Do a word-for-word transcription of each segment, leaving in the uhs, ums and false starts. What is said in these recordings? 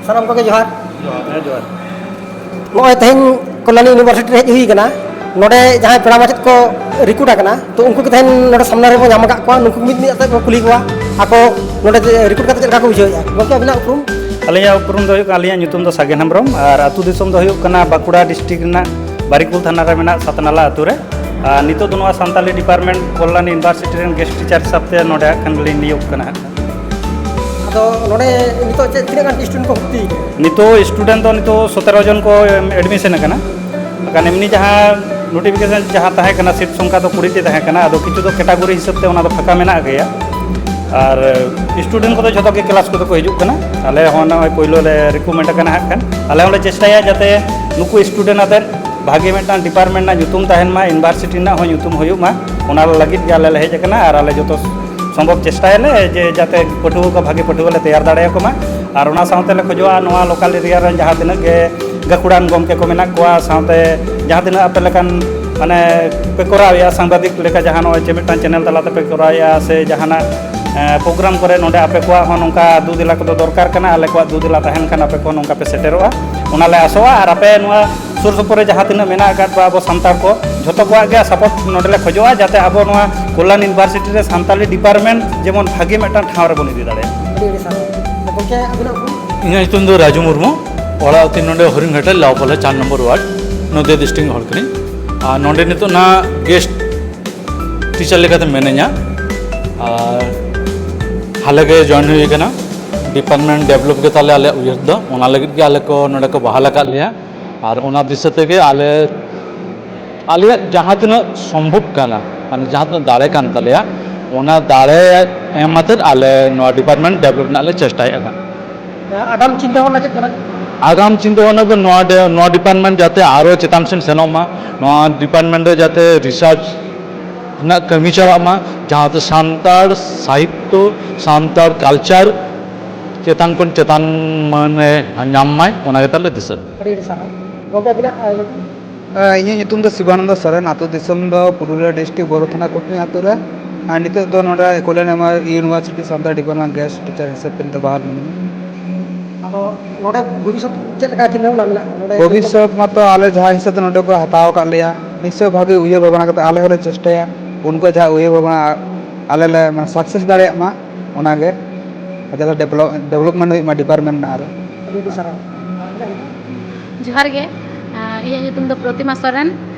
ᱥᱟᱱᱟᱢ ᱠᱚᱜᱮ ᱡᱚᱦᱟᱨ᱾ ᱡᱚᱦᱟᱨ, ᱦᱮᱸ, ᱡᱚᱦᱟᱨ᱾ ᱱᱚᱜᱼᱚᱭ ᱛᱮᱦᱮᱧ ᱠᱚᱞᱞᱟᱱᱤ ᱤᱭᱩᱱᱤᱵᱷᱟᱨᱥᱤᱴᱤ ᱨᱮ ᱦᱮᱡ ᱦᱩᱭ ᱟᱠᱟᱱᱟ᱾ ᱱᱚᱰᱮ ᱡᱟᱦᱟᱸᱭ ᱯᱮᱲᱟ ᱢᱟᱪᱮᱫ ᱠᱚ ᱨᱤᱠᱨᱩᱴ ᱟᱠᱟᱱᱟ, ᱛᱚ ᱩᱱᱠᱩ ᱜᱮ ᱛᱮᱦᱮᱧ ᱱᱚᱰᱮ ᱥᱟᱢᱱᱟ ᱨᱮᱵᱚᱱ ᱧᱟᱢ ᱟᱠᱟᱫ ᱠᱚᱣᱟ᱾ ᱱᱩᱠᱩ ᱢᱤᱫ ᱢᱤᱫ ᱟᱛᱮᱫ ᱵᱚᱱ ᱠᱩᱞᱤ ᱠᱚᱣᱟ, ᱟᱠᱚ ᱱᱚᱰᱮ ᱨᱤᱠᱨᱩᱴ ᱠᱟᱛᱮ ᱪᱮᱫ ᱞᱮᱠᱟ ᱠᱚ ᱵᱩᱡᱷᱟᱹᱣᱮᱫᱼᱟ᱾ ᱜᱚᱢᱠᱮ, ᱟᱹᱵᱤᱱᱟᱜ ᱩᱯᱨᱩᱢ? ᱟᱹᱞᱤᱧᱟᱜ ᱩᱯᱨᱩᱢ ᱫᱚ ᱦᱩᱭᱩᱜ ᱠᱟᱱᱟ, ᱟᱹᱞᱤᱧᱟᱜ ᱧᱩᱛᱩᱢ ᱫᱚ ᱥᱟᱜᱮᱱ ᱦᱮᱢᱵᱨᱚᱢ ᱟᱨ ᱟᱹᱛᱩ ᱫᱤᱥᱚᱢ ᱫᱚ ᱦᱩᱭᱩᱜ ᱠᱟᱱᱟ ᱵᱟᱸᱠᱩᱲᱟ ᱰᱤᱥᱴᱨᱤᱠᱴ ᱨᱮᱱᱟᱜ ᱵᱟᱨᱤᱠᱩᱞ ᱛᱷᱟᱱᱟ ᱨᱮ ᱢᱮᱱᱟᱜ ᱥᱟᱛᱱᱟᱞᱟ ᱟᱹᱛᱩ ᱨᱮ᱾ ᱟᱨ ᱱᱤᱛᱚᱜ ᱫᱚ ᱱᱚᱣᱟ ᱥᱟᱱᱛᱟᱞᱤ ᱰᱤᱯᱟᱨᱴᱢᱮᱱᱴ ᱠᱚᱞᱞᱟᱱᱤ ᱤᱭᱩᱱᱤᱵᱷᱟᱨᱥᱤᱴᱤ ᱨᱮᱱ ᱜᱮᱥᱴ ᱴᱤᱪᱟᱨ ᱦᱤᱥᱟᱹᱵ ᱛᱮ ᱱᱚᱰᱮ ᱦᱟᱸᱜ ᱠᱷᱟᱱ ᱜᱮᱞᱤᱧ ᱱᱤᱭᱳᱜᱽ ᱠᱟᱱᱟ ᱦᱟᱸᱜ ᱠᱷᱟᱱ᱾ ᱟᱫᱚ ᱱᱚᱰᱮ ᱱᱤᱛᱚᱜ ᱪᱮᱫ, ᱛᱤᱱᱟᱹᱜ ᱜᱟᱱ ᱥᱴᱩᱰᱮᱱᱴ ᱠᱚ ᱵᱷᱚᱨᱛᱤ ᱟᱠᱟᱱᱟ? ᱱᱤᱛᱚᱜ ᱥᱴᱩᱰᱮᱱᱴ ᱫᱚ ᱱᱤᱛᱚᱜ ᱥᱚᱛᱮᱨᱚ ᱡᱚᱱ ᱠᱚ ᱮᱰᱢᱤᱥᱚᱱ ᱟᱠᱟᱱᱟ᱾ ᱵᱟᱠᱷᱟᱱ ᱮᱢᱱᱤ ᱡᱟᱦᱟᱸ ᱱᱳᱴᱤᱯᱷᱤᱠᱮᱥᱚᱱ ᱡᱟᱦᱟᱸ ᱛᱟᱦᱮᱸ ᱠᱟᱱᱟ, ᱥᱤᱴ ᱥᱚᱝᱠᱷᱟ ᱫᱚ ᱠᱩᱲᱤ ᱴᱤ ᱛᱟᱦᱮᱸ ᱠᱟᱱᱟ, ᱟᱫᱚ ᱠᱤᱪᱷᱩ ᱫᱚ ᱠᱮᱴᱟᱜᱚᱨᱤ ᱦᱤᱥᱟᱹᱵ ᱛᱮ ᱚᱱᱟ ᱫᱚ ᱯᱷᱟᱸᱠᱟ ᱢᱮᱱᱟᱜ ᱜᱮᱭᱟ᱾ ᱟᱨ ᱥᱴᱩᱰᱮᱱᱴ ᱠᱚᱫᱚ ᱡᱷᱚᱛᱚ ᱜᱮ ᱠᱞᱟᱥ ᱠᱚᱫᱚ ᱠᱚ ᱦᱤᱡᱩᱜ ᱠᱟᱱᱟ᱾ ᱟᱞᱮ ᱦᱚᱸ ᱱᱚᱜᱼᱚᱭ ᱯᱳᱭᱞᱳ ᱞᱮ ᱨᱤᱠᱨᱩᱴᱢᱮᱱᱴ ᱟᱠᱟᱱᱟ ᱦᱟᱸᱜ ᱠᱷᱟᱱ᱾ ᱟᱞᱮ ᱦᱚᱸᱞᱮ ᱪᱮᱥᱴᱟᱭᱟ ᱡᱟᱛᱮ ᱱᱩᱠᱩ ᱥᱴᱩᱰᱮᱱᱴ ᱟᱛᱮᱫ ᱵᱷᱟᱜᱮ ᱢᱤᱫᱴᱟᱝ ᱰᱤᱯᱟᱨᱴᱢᱮᱱᱴ ᱨᱮᱱᱟᱜ ᱧᱩᱛᱩᱢ ᱛᱟᱦᱮᱱ ᱢᱟ, ᱤᱭᱩᱱᱤᱵᱷᱟᱨᱥᱤᱴᱤ ᱨᱮᱱᱟᱜ ᱦᱚᱸ ᱧᱩᱛᱩᱢ ᱦᱩᱭᱩᱜ ᱢᱟ, ᱚᱱᱟ ᱞᱟᱹᱜᱤᱫ ᱜᱮ ᱟᱞᱮ ᱞᱮ ᱦᱮᱡ ᱟᱠᱟᱱᱟ᱾ ᱟᱨ ᱟᱞᱮ ᱡᱚᱛᱚ ᱥᱚᱢᱵᱷᱚᱵ ᱪᱮᱥᱴᱟᱭᱟᱞᱮ ᱡᱮ ᱡᱟᱛᱮ ᱯᱟᱹᱴᱷᱩᱣᱟᱹ ᱠᱚ ᱵᱷᱟᱜᱮ ᱯᱟᱹᱴᱷᱩᱣᱟᱹ ᱞᱮ ᱛᱮᱭᱟᱨ ᱫᱟᱲᱮᱭᱟᱠᱚ ᱢᱟ᱾ ᱟᱨ ᱚᱱᱟ ᱥᱟᱶᱛᱮ ᱞᱮ ᱠᱷᱚᱡᱚᱜᱼᱟ, ᱱᱚᱣᱟ ᱞᱳᱠᱟᱞ ᱮᱨᱤᱭᱟ ᱨᱮᱱ ᱡᱟᱦᱟᱸ ᱛᱤᱱᱟᱹᱜ ᱜᱮ ᱜᱟᱹᱠᱷᱩᱲᱟᱱ ᱜᱚᱢᱠᱮ ᱠᱚ ᱢᱮᱱᱟᱜ ᱠᱚᱣᱟ, ᱥᱟᱶᱛᱮ ᱡᱟᱦᱟᱸ ᱛᱤᱱᱟᱹᱜ ᱟᱯᱮ ᱞᱮᱠᱟᱱ ᱢᱟᱱᱮ ᱯᱮ ᱠᱚᱨᱟᱣᱮᱫᱼᱟ, ᱥᱟᱝᱵᱟᱫᱤᱠ ᱞᱮᱠᱟ ᱡᱟᱦᱟᱸ ᱱᱚᱜᱼᱚᱭ ᱡᱮ ᱢᱤᱫᱴᱟᱝ ᱪᱮᱱᱮᱞ ᱛᱟᱞᱟ ᱛᱮᱯᱮ ᱠᱚᱨᱟᱣᱮᱫᱼᱟ, ᱥᱮ ᱡᱟᱦᱟᱱᱟᱜ ᱯᱨᱳᱜᱨᱟᱢ ᱠᱚᱨᱮ ᱱᱚᱰᱮ ᱟᱯᱮ ᱠᱚᱣᱟᱜ ᱦᱚᱸ ᱱᱚᱝᱠᱟ ᱫᱩ ᱫᱮᱞᱟ ᱠᱚᱫᱚ ᱫᱚᱨᱠᱟᱨ ᱠᱟᱱᱟ, ᱟᱞᱮ ᱠᱚᱣᱟᱜ ᱫᱩ ᱫᱮᱞᱟ ᱛᱟᱦᱮᱱ ᱠᱷᱟᱱ ᱟᱯᱮ ᱠᱚ ᱱᱚᱝᱠᱟ ᱯᱮ ᱥᱮᱴᱮᱨᱚᱜᱼᱟ, ᱚᱱᱟ ᱞᱮ ᱟᱥᱚᱜᱼᱟ᱾ ᱟᱨ ᱟᱯᱮ ᱱᱚᱣᱟ ᱥᱩᱨ ᱥᱩᱯᱩᱨ ᱨᱮ ᱡᱟᱦᱟᱸ ᱛᱤᱱᱟᱹᱜ ᱢᱮᱱᱟᱜ ᱟᱠᱟᱫ ᱠᱚᱣᱟ ᱟᱵᱚ ᱥᱟᱱᱛᱟᱲ ᱠᱚ, ᱡᱷᱚᱛᱚ ᱠᱚᱣᱟᱜ ᱜᱮ ᱥᱟᱯᱳᱨᱴ ᱱᱚᱰᱮ ᱞᱮ ᱠᱷᱚᱡᱚᱜᱼᱟ, ᱡᱟᱛᱮ ᱟᱵᱚ ᱱᱚᱣᱟ ᱠᱚᱞᱞᱟᱱ ᱤᱭᱩᱱᱤᱵᱷᱟᱨᱥᱤᱴᱤ ᱨᱮ ᱥᱟᱱᱛᱟᱞᱤ ᱰᱤᱯᱟᱨᱴᱢᱮᱱᱴ ᱡᱮᱢᱚᱱ ᱵᱷᱟᱜᱮ ᱢᱤᱫᱴᱟᱝ ᱴᱷᱟᱶ ᱨᱮᱵᱚᱱ ᱤᱫᱤ ᱫᱟᱲᱮᱭᱟᱜᱼᱟ᱾ ᱟᱹᱰᱤ ᱟᱹᱰᱤ ᱥᱟᱨᱦᱟᱣ᱾ ᱜᱚᱢᱠᱮ, ᱟᱹᱵᱤᱱᱟᱜ ᱩᱯᱨᱩᱢ? ᱤᱧᱟᱹᱜ ᱧᱩᱛᱩᱢ ᱫᱚ ᱨᱟᱡᱩ ᱢᱩᱨᱢᱩ᱾ ᱚᱲᱟᱜ ᱛᱤᱧ ᱱᱚᱰᱮ ᱦᱚᱨᱤᱱᱜᱷᱟᱴ ᱞᱟᱣᱯᱟᱞᱮ ᱪᱟᱨ ᱱᱚᱢᱵᱚᱨ ᱣᱟᱨᱰ, ᱱᱚᱫᱤᱭᱟ ᱰᱤᱥᱴᱨᱤᱠᱴ ᱦᱚᱲ ᱠᱟᱹᱱᱟᱹᱧ᱾ ᱟᱨ ᱱᱚᱰᱮ ᱱᱤᱛᱚᱜ ᱱᱟᱜ ᱜᱮᱥᱴ ᱴᱤᱪᱟᱨ ᱞᱮᱠᱟᱛᱮ ᱢᱮᱱᱟᱹᱧᱟ᱾ ᱟᱨ ᱦᱟᱞᱮ ᱜᱮ ᱡᱚᱭᱮᱱ ᱦᱩᱭ ᱟᱠᱟᱱᱟ᱾ ᱰᱤᱯᱟᱨᱴᱢᱮᱱᱴ ᱰᱮᱵᱷᱞᱚᱯ ᱜᱮ ᱛᱟᱞᱮ ᱟᱞᱮᱭᱟᱜ ᱩᱭᱦᱟᱹᱨ ᱫᱚ, ᱚᱱᱟ ᱞᱟᱹᱜᱤᱫ ᱜᱮ ᱟᱞᱮ ᱠᱚ ᱱᱚᱰᱮ ᱠᱚ ᱵᱟᱦᱟᱞ ᱟᱠᱟᱫ ᱞᱮᱭᱟ᱾ ᱟᱨ ᱚᱱᱟ ᱫᱤᱥᱟᱹ ᱛᱮᱜᱮ ᱟᱞᱮ ᱟᱞᱮᱭᱟᱜ ᱡᱟᱦᱟᱸ ᱛᱤᱱᱟᱹᱜ ᱥᱚᱢᱵᱷᱚᱵ ᱠᱟᱱᱟ, ᱢᱟᱱᱮ ᱡᱟᱦᱟᱸ ᱛᱤᱱᱟᱹᱜ ᱫᱟᱲᱮ ᱠᱟᱱ ᱛᱟᱞᱮᱭᱟ, ᱚᱱᱟ ᱫᱟᱲᱮ ᱮᱢ ᱟᱛᱮᱫ ᱟᱞᱮ ᱱᱚᱣᱟ ᱰᱤᱯᱟᱨᱴᱢᱮᱱᱴ ᱰᱮᱵᱷᱞᱚᱯ ᱨᱮᱱᱟᱜ ᱞᱮ ᱪᱮᱥᱴᱟᱭᱮᱫ ᱠᱟᱱᱟ᱾ ᱟᱜᱟᱢ ᱪᱤᱱᱛᱟᱹ ᱵᱷᱟᱵᱽᱱᱟ ᱪᱮᱫ ᱠᱟᱱᱟ? ᱟᱜᱟᱢ ᱪᱤᱱᱛᱟᱹ ᱵᱷᱟᱵᱽᱱᱟ ᱫᱚ ᱱᱚᱣᱟ ᱰᱮ- ᱱᱚᱣᱟ ᱰᱤᱯᱟᱨᱴᱢᱮᱱᱴ ᱡᱟᱛᱮ ᱟᱨᱚ ᱪᱮᱛᱟᱱ ᱥᱮᱱ ᱥᱮᱱᱚᱜ ᱢᱟ, ᱱᱚᱣᱟ ᱰᱤᱯᱟᱨᱴᱢᱮᱱᱴ ᱨᱮ ᱡᱟᱛᱮ ᱨᱤᱥᱟᱨᱪ ᱨᱮᱱᱟᱜ ᱠᱟᱹᱢᱤ ᱪᱟᱞᱟᱜ ᱢᱟ, ᱡᱟᱦᱟᱸ ᱫᱚ ᱥᱟᱱᱛᱟᱲ ᱥᱟᱦᱤᱛᱛᱚ, ᱥᱟᱱᱛᱟᱲ ᱠᱟᱞᱪᱟᱨ ᱪᱮᱛᱟᱱ ᱠᱷᱚᱱ ᱪᱮᱛᱟᱱ ᱢᱟᱹᱱᱮ ᱧᱟᱢ ᱢᱟᱭ, ᱚᱱᱟ ᱜᱮ ᱛᱟᱞᱮ ᱫᱤᱥᱟᱹ᱾ ᱟᱹᱰᱤ ᱟᱹᱰᱤ ᱥᱟᱨᱦᱟᱣ᱾ ᱜᱚᱢᱠᱮ, ᱟᱹᱵᱤᱱᱟᱜ, ᱟᱸ, ᱟᱸ, ᱤᱧᱟᱹᱜ ᱧᱩᱛᱩᱢ ᱫᱚ ᱥᱤᱵᱟᱱᱚᱱᱫᱚ ᱥᱚᱨᱮᱱ, ᱟᱹᱛᱩ ᱫᱤᱥᱚᱢ ᱫᱚ ᱯᱩᱨᱩᱞᱤᱭᱟᱹ ᱰᱤᱥᱴᱨᱤᱠᱴ ᱵᱚᱨᱚᱛᱷᱟᱱᱟ ᱠᱩᱴᱱᱤ ᱟᱹᱛᱩ ᱨᱮ᱾ ᱟᱨ ᱱᱤᱛᱚᱜ ᱫᱚ ᱱᱚᱰᱮ Kalyan university Santal department guest teacher ᱦᱤᱥᱟᱹᱵ ᱛᱮ ᱱᱤᱛᱚᱜ ᱵᱟᱦᱟᱞ ᱢᱤᱱᱟᱹᱧᱟ᱾ ᱟᱫᱚ ᱱᱚᱰᱮ ᱵᱷᱚᱵᱤᱥᱥᱚᱛ ᱪᱮᱫ ᱞᱮᱠᱟ ᱪᱤᱱᱛᱟᱹ ᱵᱷᱟᱵᱽᱱᱟ ᱢᱮᱱᱟᱜᱼᱟ? ᱱᱚᱰᱮ ᱵᱷᱚᱵᱤᱥᱥᱚᱛ ᱢᱟᱛᱚ ᱟᱞᱮ ᱡᱟᱦᱟᱸ ᱦᱤᱥᱟᱹᱵ ᱛᱮ ᱱᱚᱰᱮ ᱠᱚ ᱦᱟᱛᱟᱣ ᱟᱠᱟᱫ ᱞᱮᱭᱟ, ᱱᱤᱥᱪᱚᱭ ᱵᱷᱟᱜᱮ ᱩᱭᱦᱟᱹᱨ ᱵᱷᱟᱵᱽᱱᱟ ᱠᱟᱛᱮ ᱟᱞᱮ ᱦᱚᱸᱞᱮ ᱪᱮᱥᱴᱟᱭᱟ ᱩᱱᱠᱩᱣᱟᱜ ᱡᱟᱦᱟᱸ ᱩᱭᱦᱟᱹᱨ ᱵᱷᱟᱵᱽᱱᱟ ᱟᱞᱮ ᱞᱮ ᱢᱟᱱᱮ ᱥᱟᱠᱥᱮᱥ ᱫᱟᱲᱮᱭᱟᱜ ᱢᱟ, ᱚᱱᱟᱜᱮ ᱡᱟᱛᱮ ᱰᱮᱵᱷᱞᱚᱯ ᱰᱮᱵᱷᱞᱚᱯᱢᱮᱱᱴ ᱦᱩᱭᱩᱜ ᱢᱟ ᱰᱤᱯᱟᱨᱴᱢᱮᱱᱴ ᱨᱮᱱᱟᱜ ᱟᱨᱚ᱾ ᱟᱹᱰᱤ ᱟᱹᱰᱤ ᱥᱟᱨᱦᱟᱣ᱾ ᱡᱚᱦᱟᱨ ᱜᱮ᱾ ᱟᱸ, ᱤᱧᱟᱹᱜ ᱧᱩᱛᱩᱢ ᱫᱚ ᱯᱨᱚᱛᱤᱢᱟ ᱥᱚᱨᱮᱱ᱾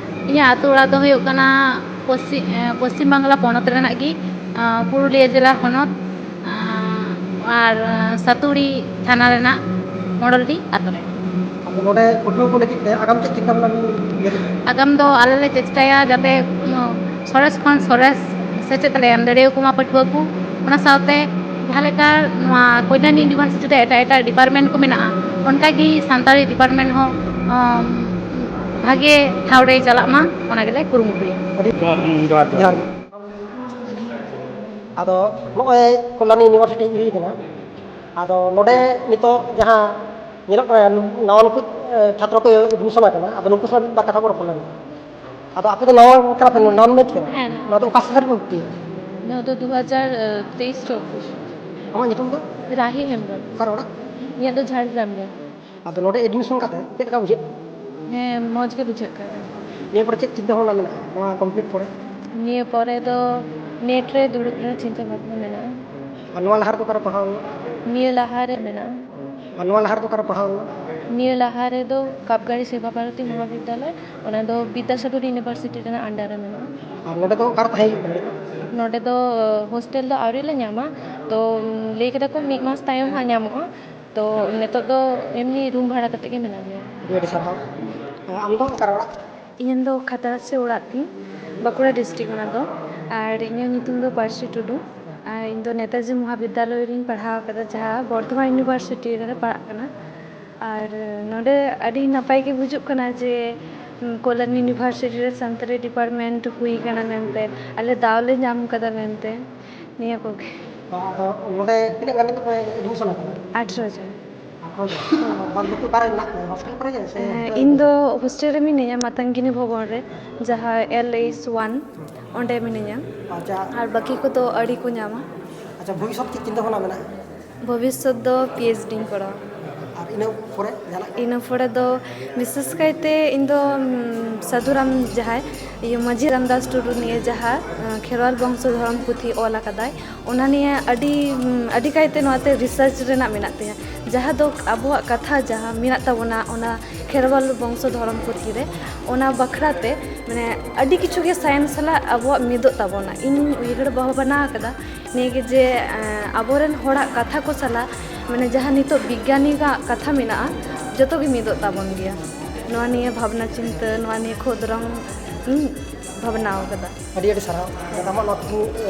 ᱤᱧᱟᱹᱜ ᱟᱹᱛᱩ ᱚᱲᱟᱜ ᱫᱚ ᱦᱩᱭᱩᱜ ᱠᱟᱱᱟ ᱯᱚᱥᱪᱤ-, ᱮᱸ, ᱯᱚᱥᱪᱤᱢ ᱵᱟᱝᱞᱟ ᱯᱚᱱᱚᱛ ᱨᱮᱱᱟᱜ ᱜᱮ, ᱟᱸ, ᱯᱩᱨᱩᱞᱤᱭᱟᱹ ᱡᱮᱞᱟ ᱦᱚᱱᱚᱛ, ᱟᱸ, ᱟᱨ, ᱟᱸ, ᱥᱟᱛᱩᱲᱤ ᱛᱷᱟᱱᱟ ᱨᱮᱱᱟᱜ ᱢᱚᱰᱚᱞᱰᱤ ᱟᱹᱛᱩ ᱨᱮ᱾ ᱟᱫᱚ ᱱᱚᱰᱮ ᱯᱟᱹᱴᱷᱩᱣᱟᱹ ᱠᱚ ᱞᱟᱹᱜᱤᱫ ᱛᱮ ᱟᱜᱟᱢ ᱪᱮᱫ ᱪᱤᱱᱛᱟᱹ ᱵᱷᱟᱵᱽᱱᱟ ᱵᱤᱱ ᱩᱭᱦᱟᱹᱨ ᱮᱫᱟ? ᱟᱜᱟᱢ ᱫᱚ ᱟᱞᱮ ᱞᱮ ᱪᱮᱥᱴᱟᱭᱟ ᱡᱟᱛᱮ, ᱩᱸ, ᱥᱚᱨᱮᱥ ᱠᱷᱚᱱ ᱥᱚᱨᱮᱥ ᱥᱮᱪᱮᱫ ᱞᱮ ᱮᱢ ᱫᱟᱲᱮᱭᱟᱠᱚ ᱢᱟ ᱯᱟᱹᱴᱷᱩᱣᱟᱹ ᱠᱚ᱾ ᱚᱱᱟ ᱥᱟᱶᱛᱮ ᱡᱟᱦᱟᱸ ᱞᱮᱠᱟ ᱱᱚᱣᱟ ᱠᱚᱞᱭᱟᱱᱤ ᱤᱭᱩᱱᱤᱵᱷᱟᱨᱥᱤᱴᱤ ᱨᱮ ᱮᱴᱟᱜ ᱮᱴᱟᱜ ᱰᱤᱯᱟᱨᱴᱢᱮᱱᱴ ᱠᱚ ᱢᱮᱱᱟᱜᱼᱟ, ᱚᱱᱠᱟᱜᱮ ᱥᱟᱱᱛᱟᱲᱤ ᱰᱤᱯᱟᱨᱴᱢᱮᱱᱴ ᱦᱚᱸ, ᱟᱢ, ᱵᱷᱟᱜᱮ ᱴᱷᱟᱶ ᱨᱮᱭ ᱪᱟᱞᱟᱜ ᱢᱟ, ᱚᱱᱟ ᱜᱮᱞᱮ ᱠᱩᱨᱩᱢᱩᱴᱩᱭᱟ᱾ ᱟᱹᱰᱤ ᱡᱚᱦᱟᱨ, ᱡᱚᱦᱟᱨ᱾ ᱡᱚᱦᱟᱨ᱾ ᱟᱫᱚ ᱱᱚᱜᱼᱚᱭ ᱠᱚᱞᱭᱟᱱᱤ ᱤᱭᱩᱱᱤᱵᱷᱟᱨᱥᱤᱴᱤ ᱦᱮᱡ ᱦᱩᱭ ᱠᱟᱱᱟ᱾ ᱟᱫᱚ ᱱᱚᱰᱮ ᱱᱤᱛᱚᱜ ᱡᱟᱦᱟᱸ ᱧᱮᱞᱚᱜ ᱠᱟᱱᱟ, ᱱᱟᱣᱟ ᱱᱩᱠᱩ, ᱮ, ᱪᱷᱟᱛᱨᱚ ᱠᱚ ᱮᱰᱢᱤᱥᱚᱱ ᱟᱠᱟᱱᱟ᱾ ᱟᱫᱚ ᱱᱩᱠᱩ ᱥᱟᱞᱟᱜ ᱢᱤᱫ ᱵᱟᱨ ᱠᱟᱛᱷᱟ ᱵᱚᱱ ᱨᱚᱯᱚᱲ ᱞᱮᱱ ᱜᱮ᱾ ᱟᱫᱚ ᱟᱯᱮ ᱫᱚ ᱱᱟᱣᱟ ᱠᱟᱱᱟ ᱯᱮ, ᱱᱟᱣᱟ ᱢᱮᱪ ᱠᱟᱱᱟ? ᱦᱮᱸ, ᱱᱟᱣᱟ᱾ ᱱᱚᱣᱟ ᱫᱚ ᱚᱠᱟ ᱥᱮᱥᱚᱱ ᱨᱮ ᱯᱮ ᱵᱷᱚᱨᱛᱤ ᱭᱮᱱᱟ? ᱱᱚᱣᱟ ᱫᱚ ᱫᱩ ᱦᱟᱡᱟᱨ ᱛᱮᱭᱤᱥ ᱪᱚᱵᱵᱤᱥ᱾ ᱟᱢᱟᱜ ᱧᱩᱛᱩᱢ ᱫᱚ? ᱨᱟᱦᱤ ᱦᱮᱢᱵᱨᱚᱢ᱾ ᱚᱠᱟᱨᱮ ᱚᱲᱟᱜ? ᱤᱧᱟᱹᱜ ᱫᱚ ᱡᱷᱟᱲᱜᱨᱟᱢ ᱨᱮ᱾ ᱟᱫᱚ ᱱᱚᱰᱮ ᱮᱰᱢᱤᱥᱚᱱ ᱠᱟᱛᱮ ᱪᱮᱫ ᱞᱮᱠᱟ ᱵᱩᱡᱷᱟᱹᱜ ᱠᱟᱱᱟ? ᱦᱮᱸ, ᱢᱚᱡᱽ ᱜᱮ ᱵᱩᱡᱷᱟᱹᱜ ᱠᱟᱱᱟ᱾ ᱱᱤᱭᱟᱹ ᱯᱚᱨᱮ ᱪᱮᱫ ᱪᱤᱱᱛᱟᱹ ᱵᱷᱟᱵᱽᱱᱟ ᱢᱮᱱᱟᱜᱼᱟ ᱱᱚᱣᱟ ᱠᱚᱢᱯᱞᱤᱴ ᱯᱚᱨᱮ? ᱱᱤᱭᱟᱹ ᱯᱚᱨᱮ ᱫᱚ ᱱᱮᱴ ᱨᱮ ᱫᱩᱲᱩᱵ ᱨᱮᱱᱟᱜ ᱪᱤᱱᱛᱟᱹ ᱵᱷᱟᱵᱽᱱᱟ ᱢᱮᱱᱟᱜᱼᱟ᱾ ᱟᱨ ᱱᱚᱣᱟ ᱞᱟᱦᱟ ᱨᱮᱫᱚ ᱚᱠᱟᱨᱮ ᱯᱟᱲᱦᱟᱣ ᱞᱮᱱᱟ? ᱱᱤᱭᱟᱹ ᱞᱟᱦᱟ ᱨᱮ ᱢᱮᱱᱟᱜᱼᱟ᱾ ᱟᱨ ᱱᱚᱣᱟ ᱞᱟᱦᱟ ᱨᱮᱫᱚ ᱚᱠᱟᱨᱮ ᱯᱟᱲᱦᱟᱣ ᱞᱮᱱᱟ? ᱱᱤᱭᱟᱹ ᱞᱟᱦᱟ ᱨᱮᱫᱚ ᱠᱟᱯᱜᱟᱲᱤ ᱥᱮᱵᱟ ᱵᱷᱟᱨᱚᱛᱤ ᱢᱚᱦᱟᱵᱤᱫᱽᱫᱟᱞᱚᱭ, ᱚᱱᱟ ᱫᱚ ᱵᱤᱫᱽᱫᱟᱥᱟᱜᱚᱨ ᱤᱭᱩᱱᱤᱵᱷᱟᱨᱥᱤᱴᱤ ᱨᱮᱱᱟᱜ ᱟᱱᱰᱟᱨ ᱨᱮ ᱢᱮᱱᱟᱜᱼᱟ᱾ ᱟᱨ ᱱᱚᱰᱮ ᱫᱚ ᱚᱠᱟᱨᱮ ᱛᱟᱦᱮᱸ ᱦᱩᱭᱩᱜ ᱠᱟᱱᱟ ᱱᱤᱛᱚᱜ? ᱱᱚᱰᱮ ᱫᱚ, ᱟᱸ, ᱦᱳᱥᱴᱮᱞ ᱫᱚ ᱟᱹᱣᱨᱤ ᱞᱮ ᱧᱟᱢᱟ, ᱛᱚ, ᱩᱸ, ᱞᱟᱹᱭ ᱠᱮᱫᱟ ᱠᱚ ᱢᱤᱫ ᱢᱟᱥ ᱛᱟᱭᱚᱢ ᱦᱟᱸᱜ ᱧᱟᱢᱚᱜᱼᱟ᱾ ᱛᱚ, ᱱᱤᱛᱚᱜ ᱫᱚ ᱮᱢᱱᱤ ᱨᱩᱢ ᱵᱷᱟᱲᱟ ᱠᱟᱛᱮ ᱜᱮ ᱢᱮᱱᱟᱜ ᱞᱮᱭᱟ᱾ ᱟᱹᱰᱤ ᱟᱹᱰᱤ ᱥᱟᱨᱦᱟᱣ᱾ ᱟᱢ ᱫᱚ ᱚᱠᱟᱨᱮ ᱚᱲᱟᱜ? ᱤᱧ ᱫᱚ ᱠᱷᱟᱛᱲᱟ ᱥᱮ ᱚᱲᱟᱜ ᱛᱤᱧ, ᱵᱟᱸᱠᱩᱲᱟ ᱰᱤᱥᱴᱨᱤᱠᱴ ᱚᱱᱟ ᱫᱚ᱾ ᱟᱨ ᱤᱧᱟᱹᱜ ᱧᱩᱛᱩᱢ ᱫᱚ ᱯᱟᱹᱨᱥᱤ ᱴᱩᱰᱩ᱾ ᱟᱨ ᱤᱧ ᱫᱚ ᱱᱮᱛᱟᱡᱤ ᱢᱚᱦᱟᱵᱤᱫᱽᱫᱟᱞᱚᱭ ᱨᱤᱧ ᱯᱟᱲᱦᱟᱣ ᱟᱠᱟᱫᱟ, ᱡᱟᱦᱟᱸ ᱵᱚᱨᱫᱷᱚᱢᱟᱱ ᱤᱭᱩᱱᱤᱵᱷᱟᱨᱥᱤᱴᱤ ᱨᱮ ᱯᱟᱲᱟᱜ ᱠᱟᱱᱟ᱾ ᱟᱨ ᱱᱚᱰᱮ ᱟᱹᱰᱤ ᱱᱟᱯᱟᱭ ᱜᱮ ᱵᱩᱡᱩᱜ ᱠᱟᱱᱟ ᱡᱮ, ᱩᱸ, ᱠᱚᱞᱭᱟᱱ ᱤᱭᱩᱱᱤᱵᱷᱟᱨᱥᱤᱴᱤ ᱨᱮ ᱥᱟᱱᱛᱟᱲᱤ ᱰᱤᱯᱟᱨᱴᱢᱮᱱᱴ ᱦᱩᱭ ᱠᱟᱱᱟ ᱢᱮᱱᱛᱮ, ᱟᱞᱮ ᱫᱟᱣ ᱞᱮ ᱧᱟᱢ ᱠᱟᱫᱟ ᱢᱮᱱᱛᱮ, ᱱᱤᱭᱟᱹ ᱠᱚᱜᱮ᱾ ᱟᱫᱚ ᱱᱚᱰᱮ ᱛᱤᱱᱟᱹᱜ ᱜᱟᱱ ᱱᱤᱛᱚᱜ ᱯᱮ ᱮᱰᱢᱤᱥᱚᱱ ᱟᱠᱟᱱᱟ? ᱟᱴᱷᱨᱚ ᱡᱚᱱ᱾ ᱟᱴᱷᱨᱚ ᱡᱚᱱ᱾ ᱵᱟᱫ ᱵᱟᱹᱠᱤ ᱚᱠᱟᱨᱮ ᱢᱮᱱᱟᱜ ᱯᱮᱭᱟ? ᱦᱳᱥᱴᱮᱞ ᱠᱚᱨᱮ ᱜᱮ ᱥᱮ? ᱦᱮᱸ, ᱤᱧ ᱫᱚ ᱦᱳᱥᱴᱮᱞ ᱨᱮ ᱢᱤᱱᱟᱹᱧᱟ, ᱢᱟᱛᱟᱝᱜᱤᱱᱤ ᱵᱷᱚᱵᱚᱱ ᱨᱮ, ᱡᱟᱦᱟᱸ ᱮᱞ ᱮᱭᱤᱪ ᱚᱣᱟᱱ, ᱚᱸᱰᱮ ᱢᱤᱱᱟᱹᱧᱟ᱾ ᱟᱪᱪᱷᱟ᱾ ᱟᱨ ᱵᱟᱹᱠᱤ ᱠᱚᱫᱚ ᱟᱹᱣᱨᱤ ᱠᱚ ᱧᱟᱢᱟ᱾ ᱟᱪᱪᱷᱟ, ᱵᱷᱚᱵᱤᱥᱥᱚᱛ ᱪᱮᱫ ᱪᱤᱱᱛᱟᱹ ᱵᱷᱟᱵᱽᱱᱟ ᱢᱮᱱᱟᱜᱼᱟ? ᱵᱷᱚᱵᱤᱥᱥᱚᱛ ᱫᱚ ᱯᱤ ᱮᱭᱤᱪ ᱰᱤᱧ ᱠᱚᱨᱟᱣᱟ᱾ ᱤᱱᱟᱹ ᱯᱚᱨᱮ ᱡᱟᱦᱟᱱᱟᱜ? ᱤᱱᱟᱹ ᱯᱚᱨᱮ ᱫᱚ ᱵᱤᱥᱮᱥ ᱠᱟᱭᱛᱮ ᱤᱧ ᱫᱚ, ᱩᱢ, ᱥᱟᱹᱫᱷᱩ ᱨᱟᱢ ᱡᱟᱦᱟᱸᱭ, ᱤᱭᱟᱹ, ᱢᱟᱹᱡᱷᱤ ᱨᱟᱢᱫᱟᱥ ᱴᱩᱰᱩ ᱱᱤᱭᱮ ᱡᱟᱦᱟᱸ, ᱟᱸ, ᱠᱷᱮᱨᱣᱟᱞ ᱵᱚᱝᱥᱚ ᱫᱷᱚᱨᱚᱢ ᱯᱩᱛᱷᱤ ᱚᱞ ᱟᱠᱟᱫᱟᱭ, ᱚᱱᱟ ᱱᱤᱭᱮ ᱟᱹᱰᱤ, ᱩᱢ, ᱟᱹᱰᱤ ᱠᱟᱭᱛᱮ ᱱᱚᱣᱟᱛᱮ ᱨᱤᱥᱟᱨᱪ ᱨᱮᱱᱟᱜ ᱢᱮᱱᱟᱜ ᱛᱤᱧᱟᱹ, ᱡᱟᱦᱟᱸ ᱫᱚ ᱟᱵᱚᱣᱟᱜ ᱠᱟᱛᱷᱟ ᱡᱟᱦᱟᱸ ᱢᱮᱱᱟᱜ ᱛᱟᱵᱚᱱᱟ, ᱚᱱᱟ ᱠᱷᱮᱨᱣᱟᱞ ᱵᱚᱝᱥᱚ ᱫᱷᱚᱨᱚᱢ ᱯᱩᱛᱷᱤ ᱨᱮ, ᱚᱱᱟ ᱵᱟᱠᱷᱨᱟ ᱛᱮ, ᱢᱟᱱᱮ, ᱟᱹᱰᱤ ᱠᱤᱪᱷᱩ ᱜᱮ ᱥᱟᱭᱮᱱᱥ ᱥᱟᱞᱟᱜ ᱟᱵᱚᱣᱟᱜ ᱢᱤᱫᱚᱜ ᱛᱟᱵᱚᱱᱟ᱾ ᱤᱧ ᱩᱭᱦᱟᱹᱨ ᱵᱷᱟᱵᱽᱱᱟ ᱟᱠᱟᱫᱟ ᱱᱤᱭᱟᱹ ᱜᱮ ᱡᱮ, ᱮᱸ, ᱟᱵᱚᱨᱮᱱ ᱦᱚᱲᱟᱜ ᱠᱟᱛᱷᱟ ᱠᱚ ᱥᱟᱞᱟᱜ, ᱢᱟᱱᱮ, ᱡᱟᱦᱟᱸ ᱱᱤᱛᱚᱜ ᱵᱤᱜᱽᱜᱟᱱᱤᱭᱟᱜ ᱠᱟᱛᱷᱟ ᱢᱮᱱᱟᱜᱼᱟ, ᱡᱚᱛᱚ ᱜᱮ ᱢᱤᱫᱚᱜ ᱛᱟᱵᱚᱱ ᱜᱮᱭᱟ᱾ ᱱᱚᱣᱟ ᱱᱤᱭᱟᱹ ᱵᱷᱟᱵᱽᱱᱟ ᱪᱤᱱᱛᱟᱹ, ᱱᱚᱣᱟ ᱱᱤᱭᱟᱹ ᱠᱷᱚᱸᱫᱽᱨᱚᱝ ᱤᱧ ᱵᱷᱟᱵᱽᱱᱟ ᱟᱠᱟᱫᱟ᱾ ᱟᱹᱰᱤ ᱟᱹᱰᱤ ᱥᱟᱨᱦᱟᱣ᱾ ᱟᱢᱟᱜ ᱱᱚᱣᱟ ᱠᱩᱠᱢᱩ,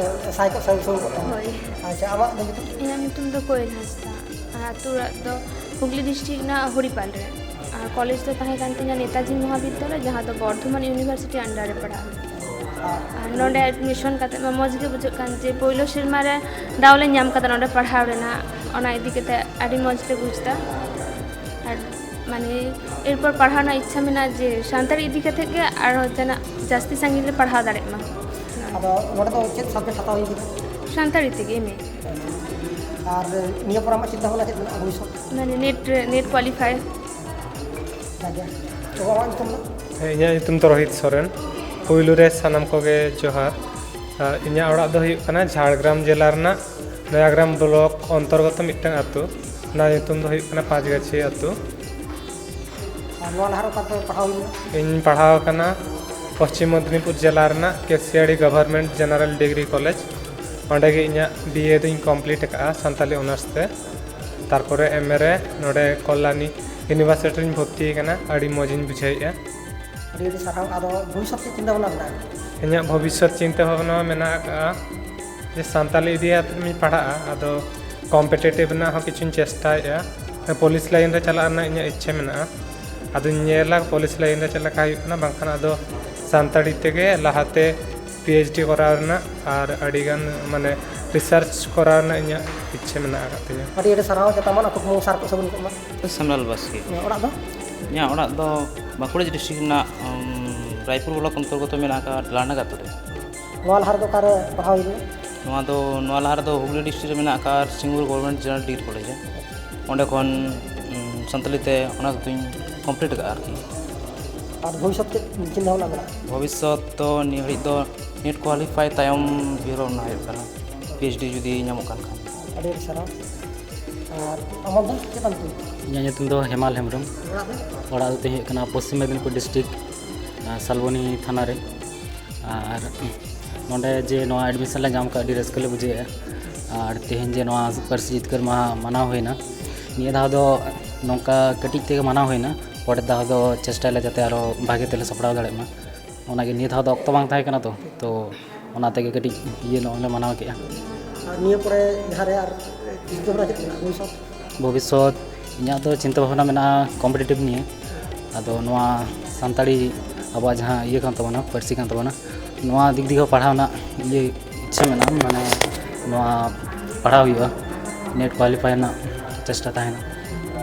ᱮ, ᱥᱟᱭ ᱠᱚᱜ ᱥᱟᱭ ᱥᱟᱭ ᱠᱚᱜ ᱛᱟᱢᱟ᱾ ᱦᱳᱭ᱾ ᱟᱪᱪᱷᱟ, ᱟᱢᱟᱜ ᱫᱚ ᱧᱩᱛᱩᱢ? ᱤᱧᱟᱹᱜ ᱧᱩᱛᱩᱢ ᱫᱚ ᱠᱳᱭᱮᱞ ᱦᱟᱸᱥᱫᱟ᱾ ᱟᱨ ᱟᱹᱛᱩ ᱚᱲᱟᱜ ᱫᱚ ᱦᱩᱜᱽᱞᱤ ᱰᱤᱥᱴᱨᱤᱠᱴ ᱨᱮᱱᱟᱜ ᱦᱚᱨᱤᱯᱟᱞ ᱨᱮ᱾ ᱟᱨ ᱠᱚᱞᱮᱡᱽ ᱫᱚ ᱛᱟᱦᱮᱸ ᱠᱟᱱ ᱛᱤᱧᱟᱹ ᱱᱮᱛᱟᱡᱤ ᱢᱚᱦᱟᱵᱤᱫᱽᱫᱟᱞᱚᱭ, ᱡᱟᱦᱟᱸ ᱫᱚ ᱵᱚᱨᱫᱷᱚᱢᱟᱱ ᱤᱭᱩᱱᱤᱵᱷᱟᱨᱥᱤᱴᱤ ᱟᱱᱰᱟᱨ ᱨᱮ ᱯᱟᱲᱟᱜᱼᱟ᱾ ᱟᱨ ᱱᱚᱰᱮ ᱮᱰᱢᱤᱥᱚᱱ ᱠᱟᱛᱮ ᱢᱟ ᱢᱚᱡᱽ ᱜᱮ ᱵᱩᱡᱷᱟᱹᱜ ᱠᱟᱱ ᱡᱮ ᱯᱳᱭᱞᱳ ᱥᱮᱨᱢᱟ ᱨᱮ ᱫᱟᱣ ᱞᱮ ᱧᱟᱢ ᱠᱟᱫᱟ ᱱᱚᱰᱮ ᱯᱟᱲᱦᱟᱣ ᱨᱮᱱᱟᱜ, ᱚᱱᱟ ᱤᱫᱤ ᱠᱟᱛᱮ ᱟᱹᱰᱤ ᱢᱚᱡᱽ ᱞᱮ ᱵᱩᱡᱽ ᱮᱫᱟ᱾ ᱟᱨ ᱢᱟᱱᱮ ᱮᱨᱯᱚᱨ ᱯᱟᱲᱦᱟᱣ ᱨᱮᱱᱟᱜ ᱤᱪᱪᱷᱟ ᱢᱮᱱᱟᱜᱼᱟ ᱡᱮ ᱥᱟᱱᱛᱟᱲᱤ ᱤᱫᱤ ᱠᱟᱛᱮ ᱜᱮ ᱟᱨᱦᱚᱸ ᱡᱟᱦᱟᱱᱟᱜ ᱡᱟᱹᱥᱛᱤ ᱥᱟᱺᱜᱤᱧ ᱞᱮ ᱯᱟᱲᱦᱟᱣ ᱫᱟᱲᱮᱜ ᱢᱟ᱾ ᱟᱫᱚ ᱱᱚᱰᱮ ᱫᱚ ᱪᱮᱫ ᱥᱟᱵᱡᱮᱠᱴ ᱦᱟᱛᱟᱣ ᱦᱩᱭ ᱠᱮᱫᱟ? ᱥᱟᱱᱛᱟᱲᱤ ᱛᱮᱜᱮ ᱮᱢ ᱮ᱾ ᱟᱨ ᱱᱤᱭᱟᱹ ᱯᱚᱨ ᱟᱢᱟᱜ ᱪᱤᱱᱛᱟᱹ ᱵᱷᱟᱵᱽᱱᱟ ᱪᱮᱫ ᱢᱮᱱᱟᱜᱼᱟ ᱵᱷᱚᱵᱤᱥᱥᱚᱛ? ᱢᱟᱱᱮ ᱱᱮᱴ ᱨᱮ, ᱱᱮᱴ ᱠᱳᱣᱟᱞᱤᱯᱷᱟᱭ᱾ ᱡᱟᱜᱮ᱾ ᱛᱚ, ᱟᱢᱟᱜ ᱧᱩᱛᱩᱢ ᱫᱚ? ᱦᱮᱸ, ᱤᱧᱟᱹᱜ ᱧᱩᱛᱩᱢ ᱫᱚ ᱨᱳᱦᱤᱛ ᱥᱚᱨᱮᱱ᱾ ᱯᱩᱭᱞᱩ ᱨᱮ ᱥᱟᱱᱟᱢ ᱠᱚᱜᱮ ᱡᱚᱦᱟᱨ᱾ ᱟᱨ ᱤᱧᱟᱹᱜ ᱚᱲᱟᱜ ᱫᱚ ᱦᱩᱭᱩᱜ ᱠᱟᱱᱟ ᱡᱷᱟᱲᱜᱨᱟᱢ ᱡᱮᱞᱟ ᱨᱮᱱᱟᱜ ᱱᱚᱭᱟᱜᱨᱟᱢ ᱵᱞᱚᱠ ᱚᱱᱛᱚᱨᱜᱚᱛᱚ ᱢᱤᱫᱴᱟᱝ ᱟᱹᱛᱩ᱾ ᱚᱱᱟ ᱧᱩᱛᱩᱢ ᱫᱚ ᱦᱩᱭᱩᱜ ᱠᱟᱱᱟ ᱯᱟᱸᱪᱜᱟᱹᱪᱷᱤ ᱟᱹᱛᱩ᱾ ᱟᱨ ᱱᱚᱣᱟ ᱞᱟᱦᱟ ᱨᱮ ᱚᱠᱟ ᱨᱮ ᱯᱟᱲᱦᱟᱣ ᱦᱩᱭ ᱞᱮᱱᱟ? ᱤᱧ ᱯᱟᱲᱦᱟᱣ ᱟᱠᱟᱱᱟ ᱯᱚᱥᱪᱤᱢ ᱢᱮᱫᱽᱱᱤᱯᱩᱨ ᱡᱮᱞᱟ ᱨᱮᱱᱟᱜ ᱠᱮᱥᱤᱭᱟᱲᱤ ᱜᱚᱵᱷᱚᱨᱢᱮᱱᱴ ᱡᱮᱱᱟᱨᱮᱞ ᱰᱤᱜᱽᱨᱤ ᱠᱚᱞᱮᱡᱽ᱾ ᱚᱸᱰᱮ ᱜᱮ ᱤᱧᱟᱹᱜ ᱵᱤ ᱮ ᱫᱚᱧ ᱠᱚᱢᱯᱞᱤᱴ ᱟᱠᱟᱫᱼᱟ ᱥᱟᱱᱛᱟᱞᱤ ᱚᱱᱟᱨᱥ ᱛᱮ᱾ ᱛᱟᱨᱯᱚᱨᱮ ᱮᱢ ᱮ ᱨᱮ ᱱᱚᱰᱮ ᱠᱚᱞᱞᱟᱱᱤ ᱤᱭᱩᱱᱤᱵᱷᱟᱨᱥᱤᱴᱤ ᱨᱤᱧ ᱵᱷᱚᱨᱛᱤ ᱟᱠᱟᱱᱟ᱾ ᱟᱹᱰᱤ ᱢᱚᱡᱽ ᱤᱧ ᱵᱩᱡᱷᱟᱹᱣᱮᱫᱼᱟ᱾ ᱟᱹᱰᱤ ᱟᱹᱰᱤ ᱥᱟᱨᱦᱟᱣ᱾ ᱟᱫᱚ ᱵᱷᱚᱵᱤᱥᱥᱚᱛ ᱪᱮᱫ ᱪᱤᱱᱛᱟᱹ ᱵᱷᱟᱵᱽᱱᱟ ᱢᱮᱱᱟᱜᱼᱟ? ᱤᱧᱟᱹᱜ ᱵᱷᱚᱵᱤᱥᱥᱚᱛ ᱪᱤᱱᱛᱟᱹ ᱵᱷᱟᱵᱽᱱᱟ ᱢᱮᱱᱟᱜ ᱟᱠᱟᱫᱼᱟ ᱡᱮ ᱥᱟᱱᱛᱟᱞᱤ ᱤᱫᱤ ᱠᱟᱛᱮᱫ ᱤᱧ ᱯᱟᱲᱦᱟᱜᱼᱟ᱾ ᱟᱫᱚ ᱠᱚᱢᱯᱤᱴᱤᱴᱤᱵᱷ ᱨᱮᱱᱟᱜ ᱦᱚᱸ ᱠᱤᱪᱷᱩᱧ ᱪᱮᱥᱴᱟᱭᱮᱫᱼᱟ᱾ ᱯᱩᱞᱤᱥ ᱞᱟᱭᱤᱱ ᱨᱮ ᱪᱟᱞᱟᱜ ᱨᱮᱱᱟᱜ ᱤᱧᱟᱹᱜ ᱤᱪᱪᱷᱟᱹ ᱢᱮᱱᱟᱜᱼᱟ᱾ ᱟᱫᱚᱧ ᱧᱮᱞᱟ ᱯᱩᱞᱤᱥ ᱞᱟᱭᱤᱱ ᱨᱮ ᱪᱮᱫ ᱞᱮᱠᱟ ᱦᱩᱭᱩᱜ ᱠᱟᱱᱟ, ᱵᱟᱝᱠᱷᱟᱱ ᱟᱫᱚ ᱥᱟᱱᱛᱟᱲᱤ ᱛᱮᱜᱮ ᱞᱟᱦᱟᱛᱮ ᱯᱤ ᱮᱭᱤᱪ ᱰᱤ ᱠᱚᱨᱟᱣ ᱨᱮᱱᱟᱜ ᱟᱨ ᱟᱹᱰᱤᱜᱟᱱ, ᱢᱟᱱᱮ, ᱨᱤᱥᱟᱨᱪ ᱠᱚᱨᱟᱣ ᱨᱮᱱᱟᱜ ᱤᱧᱟᱹᱜ ᱤᱪᱪᱷᱟᱹ ᱢᱮᱱᱟᱜ ᱟᱠᱟᱫ ᱛᱤᱧᱟᱹ᱾ ᱟᱹᱰᱤ ᱟᱹᱰᱤ ᱥᱟᱨᱦᱟᱣ, ᱡᱟᱛᱮ ᱟᱢᱟᱜ ᱠᱩᱠᱢᱩ ᱥᱟᱨ ᱠᱚᱜ ᱥᱟᱹᱜᱩᱱ ᱠᱚᱜ ᱢᱟ᱾ ᱥᱟᱢᱞᱟᱞ ᱵᱟᱥᱠᱮ᱾ ᱚᱲᱟᱜ ᱫᱚ? ᱤᱧᱟᱹᱜ ᱚᱲᱟᱜ ᱫᱚ ᱵᱟᱸᱠᱩᱲᱟ ᱰᱤᱥᱴᱨᱤᱠᱴ ᱨᱮᱱᱟᱜ, ᱩᱢ, ᱨᱟᱭᱯᱩᱨ ᱵᱞᱚᱠ ᱚᱱᱛᱚᱨᱜᱚᱛᱚ ᱢᱮᱱᱟᱜ ᱟᱠᱟᱫ ᱰᱟᱞᱟᱱᱰᱟ ᱟᱛᱳ ᱨᱮ᱾ ᱱᱚᱣᱟ ᱞᱟᱦᱟ ᱨᱮᱫᱚ ᱚᱠᱟᱨᱮ ᱯᱟᱲᱦᱟᱣ ᱦᱩᱭ ᱞᱮᱱᱟ? ᱱᱚᱣᱟ ᱫᱚ, ᱱᱚᱣᱟ ᱞᱟᱦᱟ ᱨᱮᱫᱚ ᱦᱩᱜᱽᱞᱤ ᱰᱤᱥᱴᱨᱤᱠᱴ ᱨᱮ ᱢᱮᱱᱟᱜ ᱟᱠᱟᱫ ᱥᱤᱝᱜᱩᱨ ᱜᱚᱵᱷᱚᱨᱢᱮᱱᱴ ᱡᱮᱱᱟᱨᱮᱞ ᱰᱤᱜᱽᱨᱤ ᱠᱚᱞᱮᱡᱽ ᱨᱮ᱾ ᱚᱸᱰᱮ ᱠᱷᱚᱱ, ᱩᱢ, ᱥᱟᱱᱛᱟᱞᱤ ᱛᱮ ᱚᱱᱟᱨᱥ ᱫᱚᱧ ᱠᱚᱢᱯᱞᱤᱴ ᱟᱠᱟᱫᱼᱟ ᱟᱨᱠᱤ᱾ ᱟᱨ ᱵᱷᱚᱵᱤᱥᱥᱚᱛ ᱪᱮᱫ ᱪᱤᱱᱛᱟᱹ ᱵᱷᱟᱵᱽᱱᱟ ᱢᱮᱱᱟᱜᱼᱟ? ᱵᱷᱚᱵᱤᱥᱥᱚᱛ ᱫᱚ ᱱᱤᱭᱟᱹ ᱜᱷᱟᱹᱲᱤᱡ ᱫᱚ ᱱᱮᱴ ᱠᱳᱣᱟᱞᱤᱯᱷᱟᱭ ᱛᱟᱭᱚᱢ ᱩᱭᱦᱟᱹᱨ ᱵᱷᱟᱵᱽᱱᱟ ᱦᱩᱭᱩᱜ ᱠᱟᱱᱟ, ᱯᱤ ᱮᱭᱤᱪ ᱰᱤ ᱡᱩᱫᱤ ᱧᱟᱢᱚᱜ ᱠᱟᱱ ᱠᱷᱟᱱ᱾ ᱟᱹᱰᱤ ᱟᱹᱰᱤ ᱥᱟᱨᱦᱟᱣ᱾ ᱟᱨ ᱟᱢᱟᱜ ᱫᱚ ᱪᱮᱫ ᱛᱟᱢ ᱧᱩᱛᱩᱢ? ᱤᱧᱟᱹᱜ ᱧᱩᱛᱩᱢ ᱫᱚ ᱦᱮᱢᱟᱞ ᱦᱮᱢᱵᱨᱚᱢ᱾ ᱚᱲᱟᱜ ᱫᱚ? ᱚᱲᱟᱜ ᱫᱚ ᱛᱤᱧ ᱦᱩᱭᱩᱜ ᱠᱟᱱᱟ ᱯᱚᱥᱪᱤᱢ ᱢᱮᱫᱤᱱᱤᱯᱩᱨ ᱰᱤᱥᱴᱨᱤᱠᱴ, ᱟᱨ ᱥᱟᱞᱵᱚᱱᱤ ᱛᱷᱟᱱᱟ ᱨᱮ᱾ ᱟᱨ ᱱᱚᱰᱮ ᱡᱮ ᱱᱚᱣᱟ ᱮᱰᱢᱤᱥᱚᱱ ᱞᱮ ᱧᱟᱢ ᱠᱟᱜ, ᱟᱹᱰᱤ ᱨᱟᱹᱥᱠᱟᱹ ᱞᱮ ᱵᱩᱡᱷᱟᱹᱣᱮᱫᱼᱟ᱾ ᱟᱨ ᱛᱮᱦᱮᱧ ᱡᱮ ᱱᱚᱣᱟ ᱯᱟᱹᱨᱥᱤ ᱡᱤᱛᱠᱟᱹᱨ ᱢᱟᱦᱟ ᱢᱟᱱᱟᱣ ᱦᱩᱭᱱᱟ, ᱱᱤᱭᱟᱹ ᱫᱷᱟᱣ ᱫᱚ ᱱᱚᱝᱠᱟ ᱠᱟᱹᱴᱤᱡ ᱛᱮᱜᱮ ᱢᱟᱱᱟᱣ ᱦᱩᱭᱱᱟ᱾ ᱯᱚᱨᱮᱨ ᱫᱷᱟᱣ ᱫᱚ ᱪᱮᱥᱴᱟᱭᱟᱞᱮ ᱡᱟᱛᱮ ᱟᱨᱚ ᱵᱷᱟᱜᱮ ᱛᱮᱞᱮ ᱥᱟᱯᱲᱟᱣ ᱫᱟᱲᱮᱭᱟᱜ ᱢᱟ᱾ ᱚᱱᱟᱜᱮ, ᱱᱤᱭᱟᱹ ᱫᱷᱟᱣ ᱫᱚ ᱚᱠᱛᱚ ᱵᱟᱝ ᱛᱟᱦᱮᱸ ᱠᱟᱱᱟ ᱛᱚ, ᱛᱚ ᱚᱱᱟ ᱛᱮᱜᱮ ᱠᱟᱹᱴᱤᱡ ᱤᱭᱟᱹ ᱧᱚᱜ ᱞᱮ ᱢᱟᱱᱟᱣ ᱠᱮᱜᱼᱟ᱾ ᱟᱨ ᱱᱤᱭᱟᱹ ᱯᱚᱨᱮ ᱡᱟᱦᱟᱸ ᱨᱮ ᱟᱨ ᱪᱤᱱᱛᱟᱹ ᱵᱷᱟᱵᱽᱱᱟ ᱪᱮᱫ ᱢᱮᱱᱟᱜᱼᱟ ᱵᱷᱚᱵᱤᱥᱥᱚᱛ? ᱵᱷᱚᱵᱤᱥᱥᱚᱛ ᱤᱧᱟᱹᱜ ᱫᱚ ᱪᱤᱱᱛᱟᱹ ᱵᱷᱟᱵᱽᱱᱟ ᱢᱮᱱᱟᱜᱼᱟ ᱠᱚᱢᱯᱤᱴᱤᱴᱤᱵᱷ ᱱᱤᱭᱮ᱾ ᱟᱫᱚ ᱱᱚᱣᱟ ᱥᱟᱱᱛᱟᱲᱤ ᱟᱵᱚᱣᱟᱜ ᱡᱟᱦᱟᱸ ᱤᱭᱟᱹ ᱠᱟᱱ ᱛᱟᱵᱚᱱᱟ, ᱯᱟᱹᱨᱥᱤ ᱠᱟᱱ ᱛᱟᱵᱚᱱᱟ, ᱱᱚᱣᱟ ᱫᱤᱠ ᱫᱤᱭᱮ ᱦᱚᱸ ᱯᱟᱲᱦᱟᱣ ᱨᱮᱱᱟᱜ ᱤᱭᱟᱹ ᱤᱪᱪᱷᱟᱹ ᱢᱮᱱᱟᱜᱼᱟ, ᱢᱟᱱᱮ ᱱᱚᱣᱟ ᱯᱟᱲᱦᱟᱣ ᱦᱩᱭᱩᱜᱼᱟ, ᱱᱮᱴ ᱠᱳᱣᱟᱞᱤᱯᱷᱟᱭ ᱨᱮᱱᱟᱜ ᱪᱮᱥᱴᱟ ᱛᱟᱦᱮᱱᱟ᱾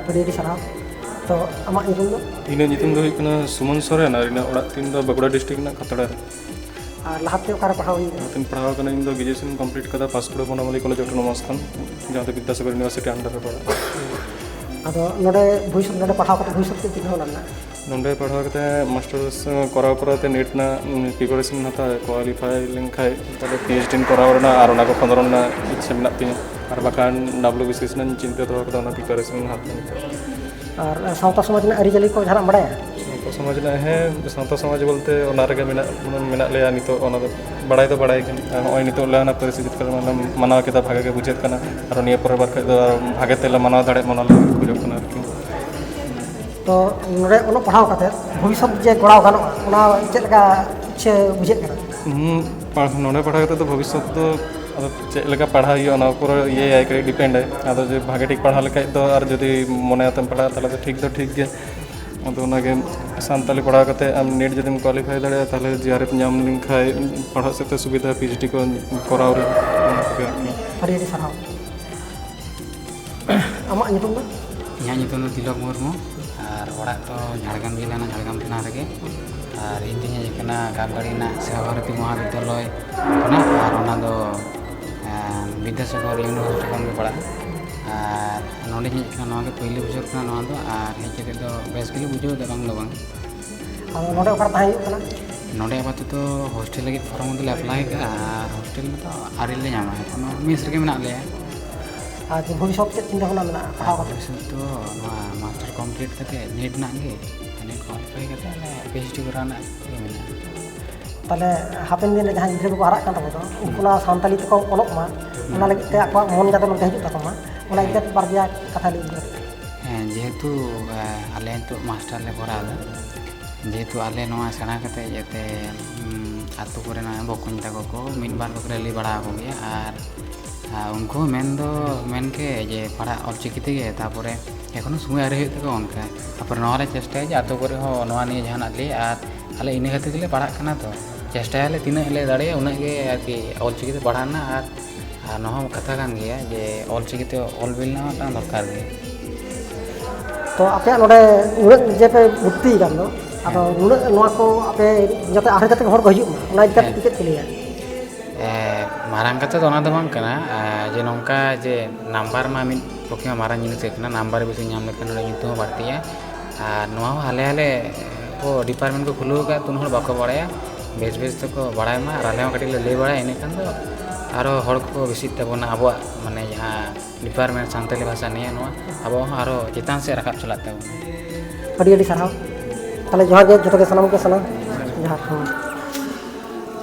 ᱟᱹᱰᱤ ᱟᱹᱰᱤ ᱥᱟᱨᱦᱟᱣ᱾ ᱛᱚ ᱟᱢᱟᱜ ᱧᱩᱛᱩᱢ ᱫᱚ? ᱤᱧᱟᱹᱜ ᱧᱩᱛᱩᱢ ᱫᱚ ᱦᱩᱭᱩᱜ ᱠᱟᱱᱟ ᱥᱩᱢᱚᱱ ᱥᱚᱨᱮᱱ ᱟᱨ ᱤᱧᱟᱹᱜ ᱚᱲᱟᱜ ᱛᱤᱧ ᱫᱚ ᱵᱟᱸᱠᱩᱲᱟ ᱰᱤᱥᱴᱨᱤᱠᱴ ᱨᱮᱱᱟᱜ ᱠᱷᱟᱛᱲᱟ ᱨᱮ᱾ ᱟᱨ ᱞᱟᱦᱟᱛᱮ ᱚᱠᱟᱨᱮ ᱯᱟᱲᱦᱟᱣ ᱦᱩᱭ ᱠᱟᱱᱟ? ᱞᱟᱦᱟᱛᱮᱧ ᱯᱟᱲᱦᱟᱣ ᱠᱟᱱᱟ, ᱤᱧ ᱫᱚ ᱜᱨᱮᱡᱩᱭᱮᱥᱚᱱ ᱠᱚᱢᱯᱞᱤᱴ ᱠᱟᱫᱟ ᱯᱟᱸᱥᱠᱩᱲᱟ ᱵᱚᱱᱚᱢᱟᱞᱤ ᱠᱚᱞᱮᱡᱽ ᱚᱴᱳᱱᱳᱢᱟᱥ ᱠᱷᱚᱱ, ᱡᱟᱦᱟᱸ ᱫᱚ ᱵᱤᱫᱽᱫᱟᱥᱟᱜᱚᱨ ᱤᱭᱩᱱᱤᱵᱷᱟᱨᱥᱤᱴᱤ ᱟᱱᱰᱟᱨ ᱨᱮ ᱯᱟᱲᱟᱜᱼᱟ᱾ ᱟᱫᱚ ᱱᱚᱰᱮ ᱵᱷᱚᱵᱤᱥᱥᱚᱛ, ᱱᱚᱰᱮ ᱯᱟᱲᱦᱟᱣ ᱠᱟᱛᱮ ᱵᱷᱚᱵᱤᱥᱥᱚᱛ ᱪᱮᱫ ᱪᱤᱱᱛᱟᱹ ᱵᱷᱟᱵᱽᱱᱟ ᱢᱮᱱᱟᱜᱼᱟ? ᱱᱚᱰᱮ ᱯᱟᱲᱦᱟᱣ ᱠᱟᱛᱮ ᱢᱟᱥᱴᱟᱨᱥ ᱠᱚᱨᱟᱣ ᱠᱚᱨᱟᱣ ᱛᱮ ᱱᱮᱴ ᱨᱮᱱᱟᱜ ᱯᱨᱤᱯᱟᱨᱮᱥᱚᱱ ᱦᱟᱛᱟᱣ, ᱠᱳᱣᱟᱞᱤᱯᱷᱟᱭ ᱞᱮᱱᱠᱷᱟᱱ ᱛᱟᱦᱞᱮ ᱯᱤ ᱮᱭᱤᱪ ᱰᱤ ᱠᱚᱨᱟᱣ ᱨᱮᱱᱟᱜ ᱟᱨ ᱚᱱᱟ ᱠᱚ ᱠᱷᱚᱸᱫᱽᱨᱚᱱ ᱨᱮᱱᱟᱜ ᱤᱪᱪᱷᱟᱹ ᱢᱮᱱᱟᱜ ᱛᱤᱧᱟᱹ᱾ ᱟᱨ ᱵᱟᱠᱷᱟᱱ ᱰᱟᱵᱽᱞᱤᱭᱩ ᱵᱤ ᱥᱤ ᱮᱥ ᱨᱮᱱᱟᱜ ᱤᱧ ᱪᱤᱱᱛᱟᱹ ᱫᱚᱦᱚ ᱠᱟᱫᱟ, ᱚᱱᱟ ᱯᱨᱤᱯᱟᱨᱮᱥᱚᱱ ᱦᱟᱛᱟᱣ ᱞᱟᱹᱜᱤᱫ᱾ ᱟᱨ ᱥᱟᱶᱛᱟ ᱥᱚᱢᱟᱡᱽ ᱨᱮᱱᱟᱜ ᱟᱹᱨᱤᱪᱟᱹᱞᱤ ᱠᱚ ᱡᱟᱦᱟᱱᱟᱜ ᱮᱢ ᱵᱟᱲᱟᱭᱟ? ᱥᱟᱶᱛᱟ ᱥᱚᱢᱟᱡᱽ ᱨᱮᱱᱟᱜ, ᱦᱮᱸ, ᱥᱟᱶᱛᱟ ᱥᱚᱢᱟᱡᱽ ᱵᱚᱞᱛᱮ ᱚᱱᱟ ᱨᱮᱜᱮ ᱢᱮᱱᱟᱜ, ᱢᱮᱱᱟᱜ ᱞᱮᱭᱟ ᱱᱤᱛᱚᱜ, ᱚᱱᱟ ᱫᱚ ᱵᱟᱲᱟᱭ ᱫᱚ ᱵᱟᱲᱟᱭ ᱜᱮ᱾ ᱟᱨ ᱱᱚᱜᱼᱚᱭ ᱱᱤᱛᱚᱜ ᱞᱮ ᱚᱱᱟ ᱯᱟᱹᱨᱥᱤ ᱡᱤᱛᱠᱟᱹᱨ ᱢᱟᱦᱟ ᱢᱟᱱᱟᱣ ᱠᱮᱫᱟ, ᱵᱷᱟᱜᱮ ᱜᱮ ᱵᱩᱡᱷᱟᱹᱜ ᱠᱟᱱᱟ᱾ ᱟᱨ ᱱᱤᱭᱟᱹ ᱯᱚᱨᱮ ᱵᱟᱨ ᱠᱷᱚᱡ ᱫᱚ ᱵᱷᱟᱜᱮ ᱛᱮᱞᱮ ᱢᱟᱱᱟᱣ ᱫᱟᱲᱮᱭᱟᱜ ᱢᱟ, ᱚᱱᱟ ᱞᱟᱹᱜᱤᱫ ᱠᱷᱚᱡᱚᱜ ᱠᱟᱱᱟ ᱟᱨᱠᱤ᱾ ᱛᱚ ᱱᱚᱰᱮ ᱚᱞᱚᱜ ᱯᱟᱲᱦᱟᱣ ᱠᱟᱛᱮ ᱵᱷᱚᱵᱤᱥᱥᱚᱛ ᱡᱮ ᱜᱚᱲᱟᱣ ᱜᱟᱱᱚᱜᱼᱟ, ᱚᱱᱟ ᱪᱮᱫ ᱞᱮᱠᱟ ᱤᱪᱪᱷᱟᱹ ᱵᱩᱡᱷᱟᱹᱜ ᱠᱟᱱᱟ? ᱦᱩᱸ, ᱯᱟᱲ-, ᱱᱚᱰᱮ ᱯᱟᱲᱦᱟᱣ ᱠᱟᱛᱮ ᱫᱚ ᱵᱷᱚᱵᱤᱥᱥᱚᱛ ᱫᱚ ᱟᱫᱚ ᱪᱮᱫ ᱞᱮᱠᱟ ᱯᱟᱲᱦᱟᱣ ᱦᱩᱭᱩᱜᱼᱟ, ᱚᱱᱟ ᱩᱯᱚᱨ ᱤᱭᱟᱹᱭᱟᱭ, ᱠᱟᱹᱴᱤᱡ ᱰᱤᱯᱮᱱᱰᱟᱭ᱾ ᱟᱫᱚ ᱡᱩᱫᱤ ᱵᱷᱟᱜᱮ ᱴᱷᱤᱠ ᱯᱟᱲᱦᱟᱣ ᱞᱮᱠᱷᱟᱡ ᱫᱚ, ᱟᱨ ᱡᱩᱫᱤ ᱢᱚᱱᱮ ᱟᱛᱮᱢ ᱯᱟᱲᱦᱟᱜᱼᱟ, ᱛᱟᱦᱚᱞᱮ ᱫᱚ ᱴᱷᱤᱠ ᱫᱚ ᱴᱷᱤᱠ ᱜᱮ᱾ ᱟᱫᱚ ᱚᱱᱟᱜᱮ, ᱥᱟᱱᱛᱟᱞᱤ ᱯᱟᱲᱦᱟᱣ ᱠᱟᱛᱮ ᱟᱢ ᱱᱮᱴ ᱡᱩᱫᱤᱢ ᱠᱳᱣᱟᱞᱤᱯᱷᱟᱭ ᱫᱟᱲᱮᱭᱟᱜᱼᱟ, ᱛᱟᱦᱚᱞᱮ ᱡᱤ ᱟᱨ ᱮᱯᱷ ᱧᱟᱢ ᱞᱮᱱᱠᱷᱟᱡ ᱯᱟᱲᱦᱟᱜ ᱥᱮᱫ ᱛᱮ ᱥᱩᱵᱤᱫᱷᱟ, ᱯᱤ ᱮᱭᱤᱪ ᱰᱤ ᱠᱚ ᱠᱚᱨᱟᱣ ᱨᱮ, ᱚᱱᱟ ᱠᱚᱜᱮ ᱟᱨᱠᱤ᱾ ᱟᱹᱰᱤ ᱟᱹᱰᱤ ᱥᱟᱨᱦᱟᱣ᱾ ᱟᱢᱟᱜ ᱧᱩᱛᱩᱢ ᱫᱚ? ᱤᱧᱟᱹᱜ ᱧᱩᱛᱩᱢ ᱫᱚ ᱛᱤᱞᱚᱠ ᱢᱩᱨᱢᱩ, ᱟᱨ ᱚᱲᱟᱜ ᱫᱚ ᱡᱷᱟᱲᱜᱨᱟᱢ ᱡᱮᱞᱟ ᱨᱮᱱᱟᱜ ᱡᱷᱟᱲᱜᱨᱟᱢ ᱛᱷᱟᱱᱟ ᱨᱮᱜᱮ᱾ ᱟᱨ ᱤᱧ ᱫᱚᱧ ᱦᱮᱡ ᱟᱠᱟᱱᱟ ᱜᱟᱢᱵᱟᱲᱤ ᱨᱮᱱᱟᱜ ᱥᱮᱵᱟ ᱵᱷᱟᱨᱚᱛᱤ ᱢᱚᱦᱟ ᱵᱤᱫᱽᱫᱟᱞᱚᱭ ᱠᱷᱚᱱᱟᱜ, ᱟᱨ ᱚᱱᱟ ᱫᱚ, ᱮᱸ, ᱵᱤᱫᱽᱫᱟᱥᱟᱜᱚᱨ ᱤᱭᱩᱱᱤᱵᱷᱟᱨᱥᱤᱴᱤ ᱠᱷᱚᱱ ᱜᱮ ᱯᱟᱲᱟᱜᱼᱟ᱾ ᱟᱨ ᱱᱚᱰᱮᱧ ᱦᱮᱡ ᱟᱠᱟᱱᱟ, ᱱᱚᱣᱟ ᱜᱮ ᱯᱳᱭᱞᱳ ᱵᱚᱪᱷᱚᱨ ᱠᱟᱱᱟ ᱱᱚᱣᱟ ᱫᱚ᱾ ᱟᱨ ᱦᱮᱡ ᱠᱟᱛᱮ ᱫᱚ ᱵᱮᱥ ᱜᱮᱞᱮ ᱵᱩᱡᱷᱟᱹᱣ ᱮᱫᱟ, ᱵᱟᱝ ᱫᱚ ᱵᱟᱝ᱾ ᱟᱫᱚ ᱱᱚᱰᱮ ᱚᱠᱟᱨᱮ ᱛᱟᱦᱮᱸ ᱦᱩᱭᱩᱜ ᱠᱟᱱᱟ? ᱱᱚᱰᱮ ᱟᱯᱟᱛᱚᱛᱚ ᱦᱳᱥᱴᱮᱞ ᱞᱟᱹᱜᱤᱫ ᱯᱷᱚᱨᱚᱢ ᱫᱚᱞᱮ ᱮᱯᱞᱟᱭ ᱟᱠᱟᱫᱼᱟ, ᱟᱨ ᱦᱳᱥᱴᱮᱞ ᱫᱚ ᱟᱹᱣᱨᱤ ᱞᱮ ᱧᱟᱢᱟ, ᱮᱠᱷᱚᱱᱳ ᱢᱮᱥ ᱨᱮᱜᱮ ᱢᱮᱱᱟᱜ ᱞᱮᱭᱟ᱾ ᱟᱨ ᱵᱷᱚᱵᱤᱥᱥᱚᱛ ᱪᱮᱫ ᱪᱤᱱᱛᱟᱹ ᱵᱷᱟᱵᱽᱱᱟ ᱢᱮᱱᱟᱜᱼᱟ ᱯᱟᱲᱦᱟᱣ ᱠᱟᱛᱮ? ᱵᱷᱚᱵᱤᱥᱥᱚᱛ ᱫᱚ ᱱᱚᱣᱟ ᱢᱟᱥᱴᱟᱨ ᱠᱚᱢᱯᱞᱤᱴ ᱠᱟᱛᱮ ᱱᱮᱴ ᱨᱮᱱᱟᱜ ᱜᱮ, ᱱᱮᱴ ᱠᱚᱢᱯᱞᱤᱴ ᱠᱟᱛᱮ ᱟᱞᱮ ᱯᱤ ᱮᱭᱤᱪ ᱰᱤ ᱠᱚᱨᱟᱣ ᱨᱮᱱᱟᱜ ᱤᱭᱟᱹ ᱢᱮᱱᱟᱜᱼᱟ᱾ ᱛᱟᱦᱚᱞᱮ ᱦᱟᱯᱮᱱ ᱫᱤᱱ ᱨᱮ ᱡᱟᱦᱟᱸᱭ ᱜᱤᱫᱽᱨᱟᱹ ᱠᱚᱠᱚ ᱦᱟᱨᱟᱜ ᱠᱟᱱ ᱛᱟᱵᱚ ᱫᱚ, ᱩᱱᱠᱩ ᱚᱱᱟ ᱥᱟᱱᱛᱟᱞᱤ ᱛᱮᱠᱚ ᱚᱞᱚᱜ ᱢᱟ, ᱚᱱᱟ ᱞᱟᱹᱜᱤᱫ ᱛᱮ ᱟᱠᱚᱣᱟᱜ ᱢᱚᱱ ᱡᱟᱛᱮ ᱱᱚᱛᱮ ᱦᱤᱡᱩᱜ ᱛᱟᱠᱚ ᱢᱟ, ᱚᱱᱟ ᱤᱫᱤ ᱠᱟᱛᱮ ᱵᱟᱨ ᱯᱮᱭᱟ ᱠᱟᱛᱷᱟ ᱞᱟᱹᱭ ᱤᱫᱤ ᱠᱟᱛᱮ᱾ ᱦᱮᱸ, ᱡᱮᱦᱮᱛᱩ ᱟᱞᱮ ᱱᱤᱛᱚᱜ ᱢᱟᱥᱴᱟᱨ ᱞᱮ ᱠᱚᱨᱟᱣ ᱮᱫᱟ, ᱡᱮᱦᱮᱛᱩ ᱟᱞᱮ ᱱᱚᱣᱟ ᱥᱮᱬᱟ ᱠᱟᱛᱮ ᱡᱟᱛᱮ ᱟᱛᱳ ᱠᱚᱨᱮᱱᱟᱜ ᱵᱚᱠᱚᱧ ᱛᱟᱠᱚ ᱠᱚ ᱢᱤᱫ ᱵᱟᱨ ᱠᱚ ᱞᱟᱹᱭ ᱵᱟᱲᱟ ᱟᱠᱚ ᱜᱮᱭᱟ᱾ ᱟᱨ ᱟᱨ ᱩᱱᱠᱩ ᱦᱚᱸ ᱢᱮᱱ ᱫᱚ ᱢᱮᱱ ᱜᱮ ᱡᱮ ᱯᱟᱲᱦᱟᱜ ᱚᱞᱪᱤᱠᱤ ᱛᱮᱜᱮ, ᱛᱟᱨᱯᱚᱨᱮ ᱮᱠᱷᱚᱱᱳ ᱥᱚᱢᱚᱭ ᱟᱹᱣᱨᱤ ᱦᱩᱭᱩᱜ ᱛᱟᱠᱚᱣᱟ ᱚᱱᱠᱟ᱾ ᱛᱟᱨᱯᱚᱨᱮ ᱱᱚᱣᱟ ᱞᱮ ᱪᱮᱥᱴᱟᱭᱟ ᱡᱮ ᱟᱛᱳ ᱠᱚᱨᱮ ᱦᱚᱸ ᱱᱚᱣᱟ ᱱᱤᱭᱮ ᱡᱟᱦᱟᱱᱟᱜ ᱞᱟᱹᱭ, ᱟᱨ ᱟᱞᱮ ᱤᱱᱟᱹ ᱠᱷᱟᱹᱛᱤᱨ ᱜᱮᱞᱮ ᱯᱟᱲᱦᱟᱜ ᱠᱟᱱᱟ᱾ ᱛᱚ ᱪᱮᱥᱴᱟᱭᱟᱞᱮ ᱛᱤᱱᱟᱹᱜ ᱞᱮ ᱫᱟᱲᱮᱭᱟᱜᱼᱟ ᱩᱱᱟᱹᱜ ᱜᱮ ᱟᱨᱠᱤ ᱚᱞᱪᱤᱠᱤ ᱛᱮ ᱯᱟᱲᱦᱟᱣ ᱨᱮᱱᱟᱜ᱾ ᱟᱨ ᱟᱨ ᱱᱚᱣᱟ ᱦᱚᱸ ᱠᱟᱛᱷᱟ ᱠᱟᱱ ᱜᱮᱭᱟ ᱡᱮ ᱚᱞᱪᱤᱠᱤ ᱛᱮ ᱚᱞ ᱵᱤᱞ ᱨᱮᱱᱟᱜ ᱦᱚᱸ ᱢᱤᱫᱴᱟᱝ ᱫᱚᱨᱠᱟᱨ ᱜᱮ᱾ ᱛᱚ ᱟᱯᱮᱭᱟᱜ ᱱᱚᱰᱮ ᱩᱱᱟᱹᱜ ᱡᱮ ᱯᱮ ᱵᱷᱚᱨᱛᱤ ᱟᱠᱟᱱ ᱫᱚ, ᱟᱫᱚ ᱱᱩᱱᱟᱹᱜ ᱱᱚᱣᱟ ᱠᱚ ᱟᱯᱮ ᱡᱟᱛᱮ ᱟᱨᱦᱚᱸ ᱡᱟᱛᱮ ᱦᱚᱲ ᱠᱚ ᱦᱤᱡᱩᱜ ᱢᱟ, ᱚᱱᱟ ᱤᱫᱤ ᱠᱟᱛᱮ ᱪᱮᱫ ᱯᱮ ᱞᱟᱹᱭᱟ? ᱮ, ᱢᱟᱨᱟᱝ ᱠᱟᱛᱷᱟ ᱫᱚ ᱚᱱᱟ ᱫᱚ ᱵᱟᱝ ᱠᱟᱱᱟ, ᱮ, ᱡᱮ ᱱᱚᱝᱠᱟ ᱡᱮ ᱱᱟᱢᱵᱟᱨ ᱢᱟ ᱢᱤᱫ ᱯᱚᱠᱠᱷᱮ ᱢᱟ ᱢᱟᱨᱟᱝ ᱡᱤᱱᱤᱥ ᱜᱮ ᱠᱟᱱᱟ᱾ ᱱᱟᱢᱵᱟᱨ ᱵᱮᱥᱤ ᱧᱟᱢ ᱞᱮᱠᱷᱟᱱ ᱱᱚᱰᱮ ᱧᱩᱛᱩᱢ ᱦᱚᱸ ᱵᱟᱹᱲᱛᱤᱜᱼᱟ᱾ ᱟᱨ ᱱᱚᱣᱟ ᱦᱚᱸ ᱦᱟᱞᱮ ᱦᱟᱞᱮ ᱠᱚ ᱰᱤᱯᱟᱨᱴᱢᱮᱱᱴ ᱠᱚ ᱠᱷᱩᱞᱟᱹᱣ ᱟᱠᱟᱫ, ᱛᱚ ᱩᱱᱟᱹᱜ ᱦᱚᱲ ᱵᱟᱠᱚ ᱵᱟᱲᱟᱭᱟ, ᱵᱮᱥ ᱵᱮᱥ ᱛᱮᱠᱚ ᱵᱟᱲᱟᱭ ᱢᱟ᱾ ᱟᱨ ᱟᱞᱮ ᱦᱚᱸ ᱠᱟᱹᱴᱤᱡ ᱞᱮ ᱞᱟᱹᱭ ᱵᱟᱲᱟᱭᱟ, ᱤᱱᱟᱹᱠᱷᱟᱱ ᱫᱚ ᱟᱨᱚ ᱦᱚᱲ ᱠᱚᱠᱚ ᱵᱮᱥᱤᱜ ᱛᱟᱵᱚᱱᱟ ᱟᱵᱚᱣᱟᱜ ᱢᱟᱱᱮ ᱡᱟᱦᱟᱸ ᱰᱤᱯᱟᱨᱴᱢᱮᱱᱴ ᱥᱟᱱᱛᱟᱲᱤ ᱵᱷᱟᱥᱟ ᱱᱤᱭᱮ, ᱱᱚᱣᱟ ᱟᱵᱚ ᱦᱚᱸ ᱟᱨᱚ ᱪᱮᱛᱟᱱ ᱥᱮᱫ ᱨᱟᱠᱟᱵ ᱪᱟᱞᱟᱜ ᱛᱟᱵᱚᱱᱟ᱾ ᱟᱹᱰᱤ ᱟᱹᱰᱤ ᱥᱟᱨᱦᱟᱣ᱾ ᱛᱟᱦᱚᱞᱮ ᱡᱚᱦᱟᱨ ᱜᱮ ᱡᱚᱛᱚ ᱜᱮ, ᱥᱟᱱᱟᱢ ᱠᱚ ᱥᱟᱱᱟᱢ ᱡᱚᱦᱟᱨ᱾